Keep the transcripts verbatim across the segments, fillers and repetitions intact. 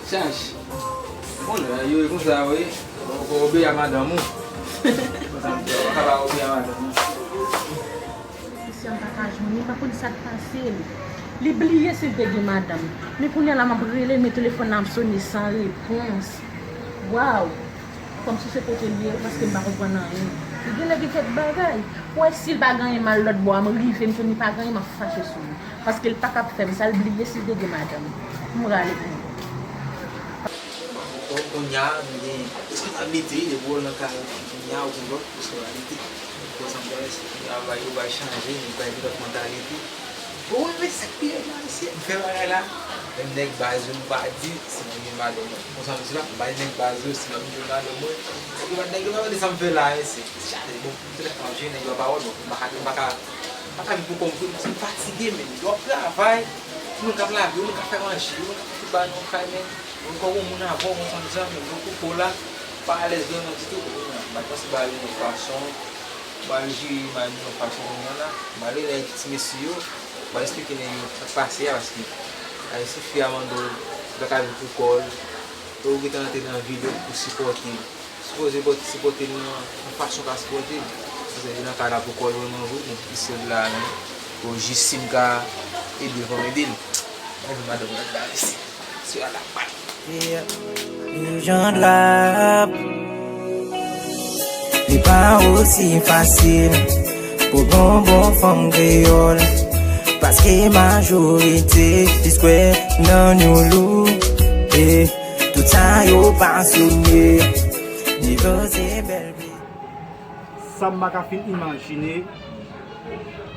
Chach. Bon, lè yo e konsa, wi. Ou ka obeyi a madanm ou. Konsa, ou pa ka pa obeyi a madanm ou. Mesye a m pa ka jwenn li, m pa konn sa k pase l. Li bliye si l te gen madanm. Men kounye a la, m ap rele l, men telefòn nan ap sone san repons. Waw! Kòmsi se kote l ye, paske m pa konprann anyen. Li genlè gen kèk bagay. Ou wè, si l pa gen anyen mal lòt bò a, m rive, m jwenn li pa gen anyen, m ap fache sou li. Paske l pa ka ap fè m sa, l bliye si l te gen madanm. M rale pou mwen. Bon, kounye a, nou gen responsablite, depi w nan kay, kounye a, ou gen lòt responsablite. Bon, sa m konn, se kounye a, bagay yo pral chanje, nèg pral gen lòt mantalite. Bon, wi, men sa k pi rèd la, mesye, m fè bagay la. Menm nèg baz yo, m pa di, si m gen madanm mwen. Konsa, m di la, m pa di nèg baz yo, si m gen madanm mwen. Nèg yo pa, nèg yo pa mande sa m fè la, mesye. Chale, bon, m te fè manje, nèg yo pa wè, bon, m pa ka, m pa ka, m pa ka viv pou kò m tou, paske m fatige, men. Lè w ap travay, ou menm k ap lave, ou menm k ap fè manje, ou menm k ap fè tout bagay nan yon kay, men. Ou ankò gon moun avè w, konsa, m di, men, lè w koupe w la, ou pa alèz vrèman ditou, kounye a, m ap panse bagay yo yon fason. M al jere imaj nou yon fason kounye a la. M al rele ti mesye yo, m al eksplike nèg yo sa k pase a, paske, a, si fi a mande w, li pa ka viv pou kò l, e ou gentan antre nan vi l pou sipòte l. Sipoze pou sipòte l nan, nan fason w ka sipòte l. Paske li nan kay la pou kò l vrèman vre, bon, ki sèl la, men, pou jis si m ka ede l, fò m ede l. Mwen vin madanm mwen la, mesye. Sou la, la, pa. Yeah. Ijan dlap. Li pa osi fasil pou gon bon fanm kreyòl, paske majorite li kwè nan nyoulou. E tout sa yo pa sou li. Nivo se bèl vi. Sa m pa ka fin imajine,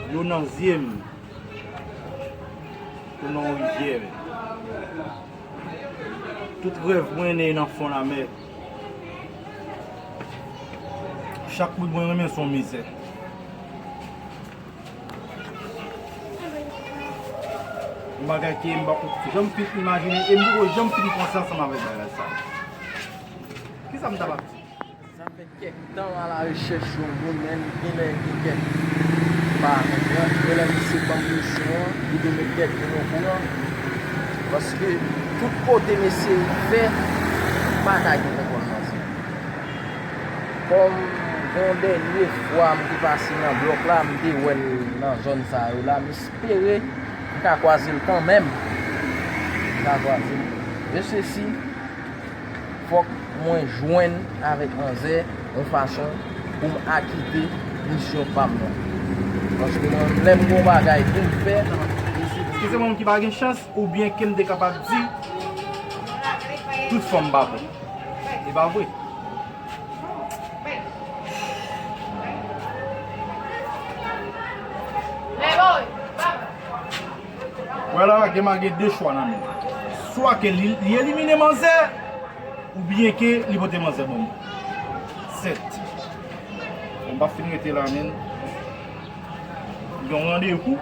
dlo nan zye m. Tou nan yon rivyè. Tout rèv mwen neye nan fon lamè. Chak wi mwen renmen se yon mizè. Yon bagay ke m poko janm fin imajine e m poko janm fin panse ansanm avèk bagay sa. Kisa m ta p ap di? Sa fè kèk tan m alarechèch yon moun, men genlè gen kèk m pa konprann. Genlè misye ban m misyon an, li dwe met tèt li okouran. Paske tout kote mesye rive, m pa ka gen kontwòl nan sa. Kòm gon dènye fwa m te pase nan blòk la, m te wè l nan zòn sa yo la, m espere m ka kwaze l kanmenm. M ka kwaze l. E sesi, fòk mwen jwenn avèk manzè yon fason pou m akite misyon pa m nan. Paske mwen, lè m gon bagay pou m fè, eskize mwen ki pa gen chans, oubyen ke m te kapab di tout fanm pa bon. E pa vre. Wè la, gen, ma gen de chwa nan men. Swa ke li, li elimine manzè, oubyen ke li pote manzè ban mwen. Sèt. Bon, m p ap fin rete la, men. M gen yon randevou.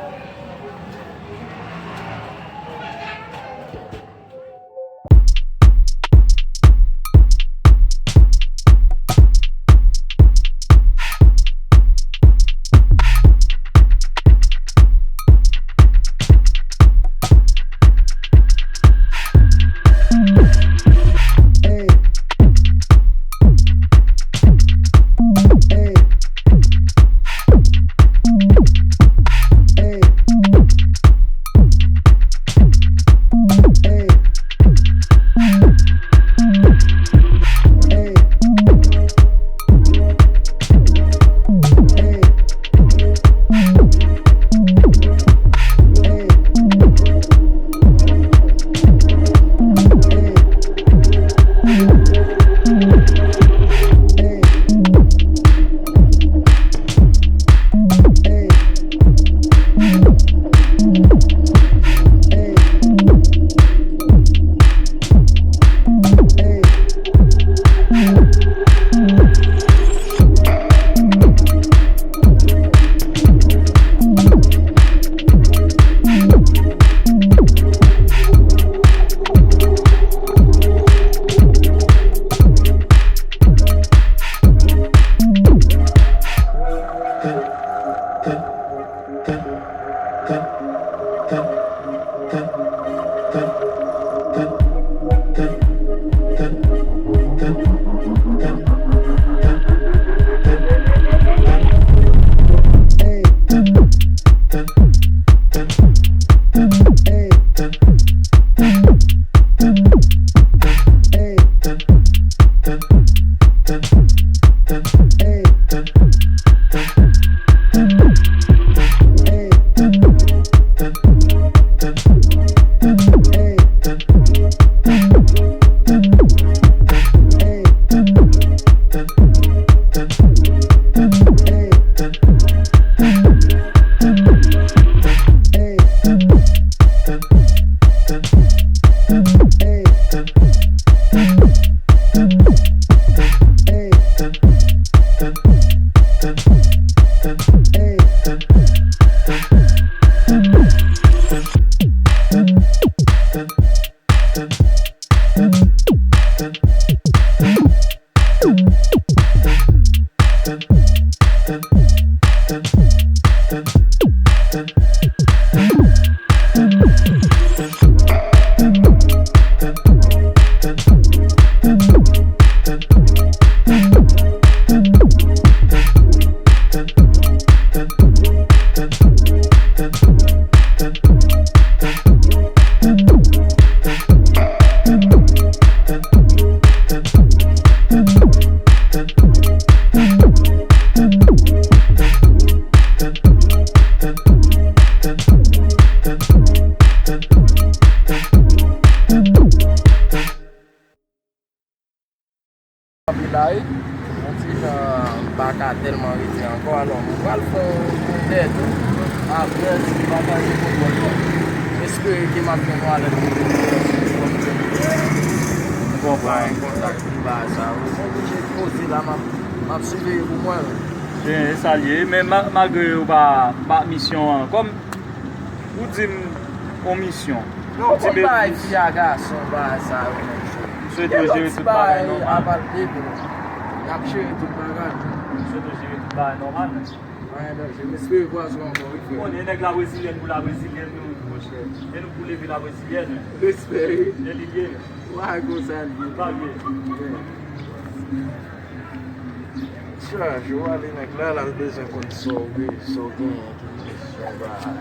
Ay, yon ti jan m pa ka tèlman rete ankò, alò m pral fè yon kontè tou. Apre, si m pa ka gen kontwòl mwen, m espere ke m ap gen yon alèt pou mwen. M konprann. Kontak li ba sa. Mwen oblije poze la, m ap, m ap siveye pou mwen. E sa l ye, men ma- malgre ou pa, pa misyon an, kòm ou di m yon misyon. Non, ti bagay fi a gason, bagay sa yo menm. M swete w jere tout bagay nòmal. N ap jere tout bagay. M swete w jere tout bagay nòmal. Pa gen danje. M espere kwaze w ankò, wi, frè. Ou konnen, nèg la brezilyèn pou la brezilyèn, wi, monchè. E nou pou leve la brezilyèn. Respè, wi. E li ye. Wa konsa l ye. Pa byen. Chaje w ale nèg la, l al bezwen konn sa w gen, sa w genyen, ki misyon bagay.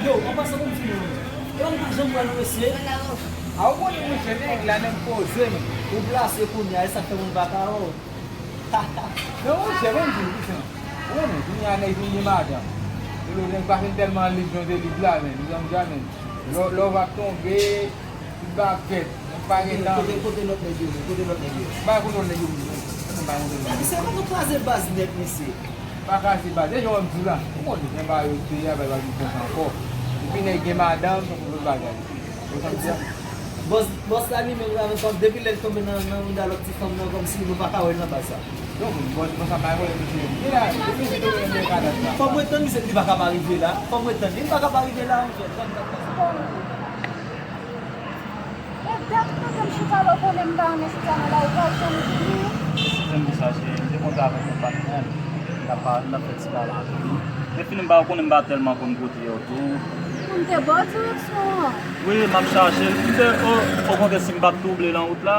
Yo, an pasan pou m fini, wi. E yo m pa janm wè l, mesye. A, ou konnen, monchè, nèg la menm poze m. Ou plase kounye a, e sa k fè moun pa ka wè w. Non, monchè, ban m di w, kijan. Ou konnen, kounye a nèg vin gen madanm. E yo nèg pa fin tèlman lib jan w te lib la, men, ou konprann, men. Lè w, lè w va tonbe, tout bagay fèt. Mwen pa gen tan. Kote, kote lòt nèg yo menm? Kote lòt nèg yo? M pa kote lòt nèg yo menm. M pa kote lòt nèg yo. Misye, nou kraze baz nèt, mesye. Pa kraze baz. E jan w di w la. Ou konnen jan bagay yo te ye a, bagay pa vin konsa ankò. Epi nèg gen madanm, se yon lòt bagay. Ou konprann sa? Bòs, bòs la li menm la, men kòm depi lè l tonbe nan, nan mouda lòt ti fanm nan, kòmsi nou pa ka wè l nan baz sa. Donk, bòs, bòs la pa wè l, misye. Li la, depi misye tonbe nan dèyè kadaf la. Fò m ret tann misye, li pa ka pa rive la. Fò m ret tann li, li pa ka pa rive la, monchè. Tann, tann, tann. E dat mwen te m chita la, ou konnen m pa renmen chita nan lari, pa janm vini. Kisa m di sa, cheri? M te kontan avèk yon patnè m. N ap pa, n ap fè ti pale avè l. Men fini m pa, ou konnen m pa tèlman konn kote yo tou. Pou m te ba w direksyon an. Wi, m ap chache l. M te, o, okontrè, si m pa t twouble nan wout la,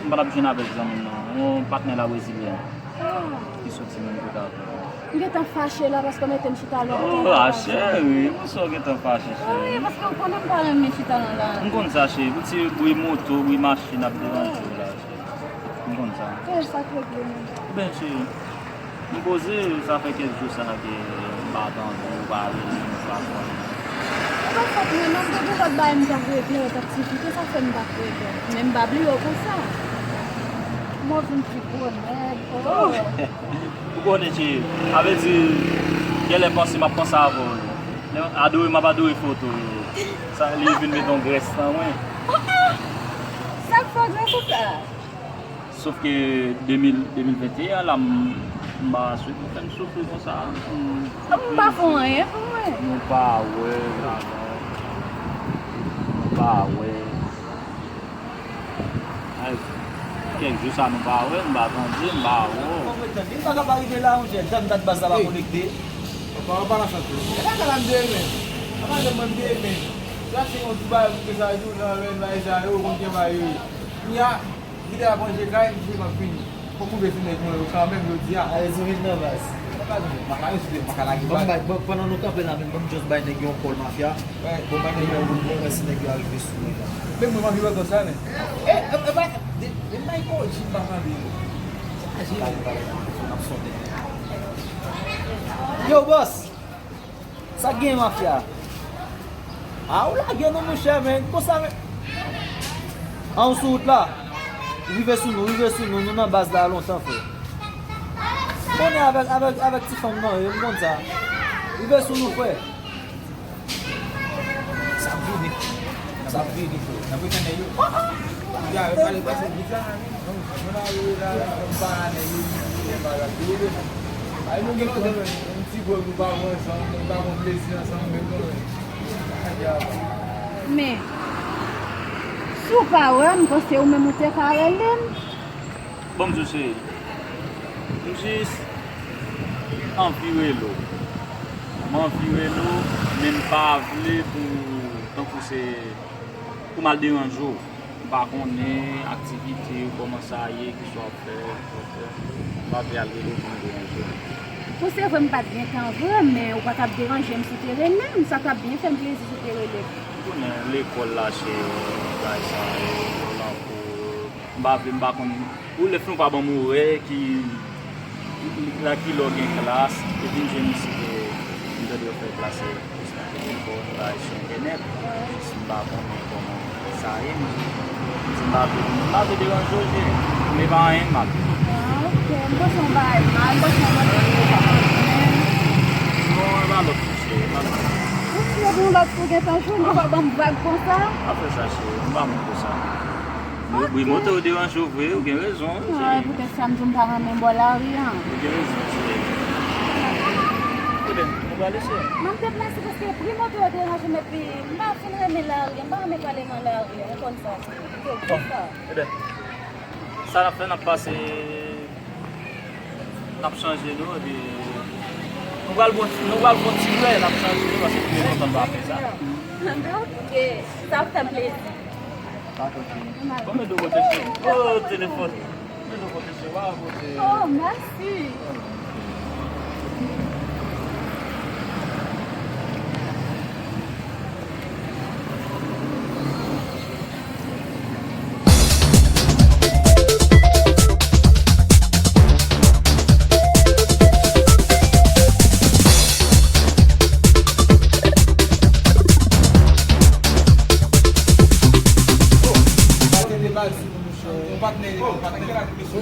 m pa t ap jwenn avèk zanmi m nan. Yon patnè la brezilyèn. Ah. Ki soti menm kote avè m. M gentan fache la paske w mete m chita lontan. Oh, ah, cheri, pou sa w gentan fache, cheri? Wi, paske w konnen m pa renmen chita nan lari. M konn sa, cheri. Pou ti bri moto, bri machin ap deranje w la, cheri. M konn sa. E sa k regle menm? Ben, cheri, m poze, sa fè kèk jou sa ke m pa tande w, ou pa rele m, ou pa konnen. E pa fòt mwen non, m te gen lòt bagay m t ap regle, lòt aktivite, sa fè m pa t reponn. Men m pa bliye w konsa. Mwen vin pi gwo nèg. Oh. Ou konnen, cheri, sa vle di, genlè panse m ap panse avè w. Lè m adore, m ap adore foto yo. Sa, li vin met yon grès nan mwen. Sa k fè w grès konsa? Sof ke de mil, de mil venteyen an la, m, m pa swete fè m soufri konsa. M, m pa fè anyen pou mwen. Nou pa wè, nou pa wè. Ay, kèk jou sa nou pa wè, m pa tande, m pa wè. Fò m ret tann li, m pa ka pa rive la, monchè. Tann dat baz la pa konekte. Papa, papa la santi. E pa ka la m te renmen. Papa, mwen m te renmen. Sa se yon ti bagay pou ke sa jou nan lè bagay sa yo, konn gen bagay yo ye. Kounye a, gide ap ranje kay, m di m ap vini. Fòk m rive sou nèg mwen yo kanmenm jodi a. Ale, sou vin nan baz. E pa di, m pa ka rete, m pa ka lage baz. Bon, bay, bon, pandan nou kanpe la, men ban m just bay nèg yo yon call mafya. Bon, bay nèg yo yon bon, bon, wè si nèg yo a rive sou mwen la. Men mwen, m anvi wè konsa, men. E, e, e, bay, de, de Michael G m pa tande yo. Sa G m. Yo, bòs! Sa k gen, mafya? A, ou lage nou, monchè, men. Konsa, men. An, ou sou wout la? Ou rive sou nou, ou rive sou nou. Nou nan baz la lontan, frè. Konnen avèk, avèk, avèk ti fanm nan, yo, m konn sa. Rive sou nou, frè. Sa ap vini. Sa ap vini, frè. N ap retène yo. Ya, yo pale pase vit la, non, non, la, yo la, la, yo pa la, yo, yo pa la, yo, yo. Ay, nou gen lontan, men, yon ti gòl nou pa wè ansanm, nou pa pran plezi ansanm, men nou, ya. Men, si w pa wè m, m panse ou menm ou te ka rele m. Bon, m di w, cheri, m jis anvi rele w. M anvi rele w, men m pa vle pou, tankou se, pou m al deranje w. M pa konnen aktivite w, kòman sa ye, kisa w ap fè, kisa w ap fè. M pa vle al rele w pou m deranje w. Bon, se vre, m pa t gen tan vre, men ou pa t ap deranje m si w te rele m, sa t ap byen fè m plezi si w te rele m. Ou konnen lekòl la, cheri, bagay sa yo, lekòl la pou, m pa vle, m pa konn, ou lè fè w pa ban m orè ki, la ki lè w gen klas, epi m jwenn isi ke m tande yo fè klas se jis nan telefòn, bagay sou entènèt, jis m pa konnen kòman sa ye, m di, m di m pa vle, m pa vle deranje w, cheri, men pa anyen mal. Ah, ok, m panse yon bagay mal, m panse yon bagay mal. Non, e pa lòt, cheri, e pa lòt. Ou si epi yon lòt kou gen tan jwenn, ou pa ban m vag konsa? Pa fè sa, cheri, m pa moun konsa. Wi, wi, moto yo deranje w vre, ou gen rezon, wi, cheri. Ah, poutèt sa m di w m pa renmen bò lari a. Ou gen rezon, cheri. Ebyen, nou prale, cheri. Mwen m deplase paske bri moto yo deranje m epi m pa fin renmen lari a, m pa renmen pale nan lari a, ou konn sa, cheri. Se pou sa. Ebyen, sa n ap fè, n ap pase N ap chanje nou, epi nou pral bon, nou pral bon ti vre, n ap chanje nou, paske nou gen lontan n pa fè sa. Ok, sa ap fè m plezi. Dakò, cheri. Bon, men de kote, cheri. Oh, telefòn. Men de kote, cheri. Wa kote. Oh, mèsi.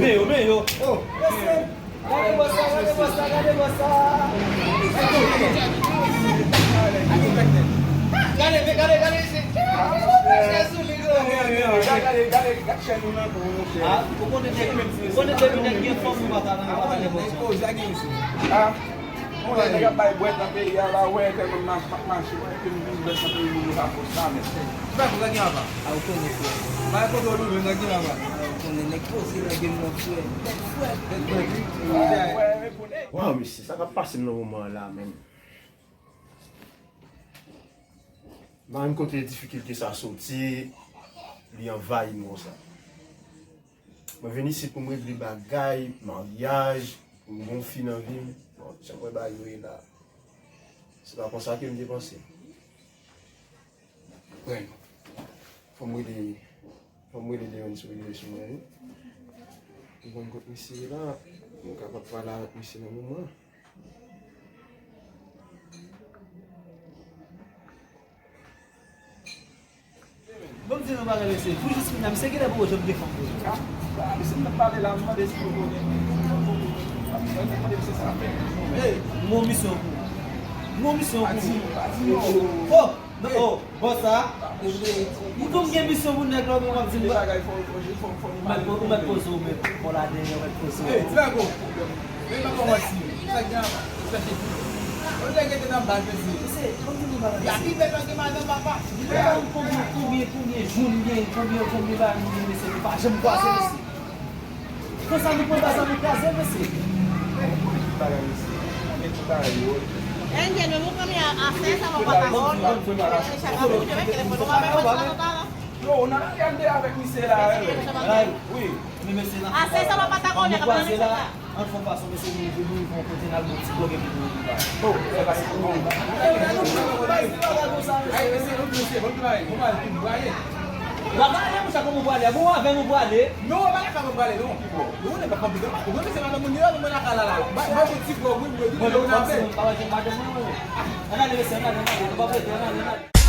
Men yo, men yo. Gade bòs la, gade bòs la, gade bòs la. Gade, gade, gade isi. Gade, gade, gade, gade chèn nou nan kou, monchè. Ah, ou konnen depi, ou konnen depi nèg gen fanm, nou pa ka, nou pa ka gade bòs la. Ah, monchè, nèg ap bay bwèt nan peyi a la, wè, tèlman m ap mache, wè, ke m vin bèt nan peyi nou, nou pa fòs la, men. Ti bagay, sa gen apa? Ah, ou konnen, frè. Bagay kote w nou menm, sa gen apa? Ah, ou konnen, nèg poze, nèg gen nan frè. Nèg frè. Nèg frè. Wè, wè, wè. Waw, mesye, sa k ap pase m nan moman an la, menm. M pa konn kote difikilte sa soti, li anvayi m konsa. Mwen vin isit pou m regle bagay, maryaj, pou m gon fi nan vi m. Bon, jan m wè bagay yo ye la, se pa konsa ke m te panse. Bon, fò m rele, fò m rele Deyon sou rele sou mwen, wi. M konn kot misye ye la, m kapab pale avèk misye nan moman. Bon, m di nou bagay, mesye. Pou jis kounye a, misye genlè poko janm gen fanm vre. Ah, misye m t ap pale la, m mande si yo konnen. M mande misye sa fè. Hey, m gon misyon pou ou. M gon misyon pou ou. Pa di, pa di non. Oh! Non, oh, bò sa. Ou tou m gen misyon pou nèg la, ou menm w ap di m. Ou mèt po-, ou mèt poze w menm. Bò la dèyè, ou mèt poze w. Hey, ti bagay, men pa manti. Sa k gen, sa k gen. Ou nèg rete nan baz, mesye. Mesye, ban m di nou bagay. Gade bèl nan gen madan papa. Ou konbyen, konbyen, konbyen jou m gen, konbyen, konbyen bagay m gen, mesye, nou pa janm kwaze, mesye. Konsa nou pran baz la, nou kraze l, mesye. Bagay, mesye. Men tout bagay yo. Enjen, men mwen konnen a, a sèz sa, mwen pa ta konnen. Yo, ou nan lari a de avèk misye la, wi. Men mesye la, a sèz sa, mwen pa ta konnen, nou kraze la. An fon fason, mesye, nou rive, nou rive yon kote, n al bon ti blòk epi nou rive. Oh, sa pase pou mwen. Ay, mesye, mesye, bon travay, bon travay, bon travay. W ap ale, monchè, kòman w prale? Bon, avè m ou prale? Non, w pa ka fè mwen prale, non. Bon, nou konnen pa konpli, non. Ou konnen se madanm moun yo, nou mwen lakay la, la. Ba, ba, bon ti blòk, wi, mwen di, bon, nou nan fè. Ann ale, mesye, ann ale, ann ale, nou pa prete, ann ale, ann ale.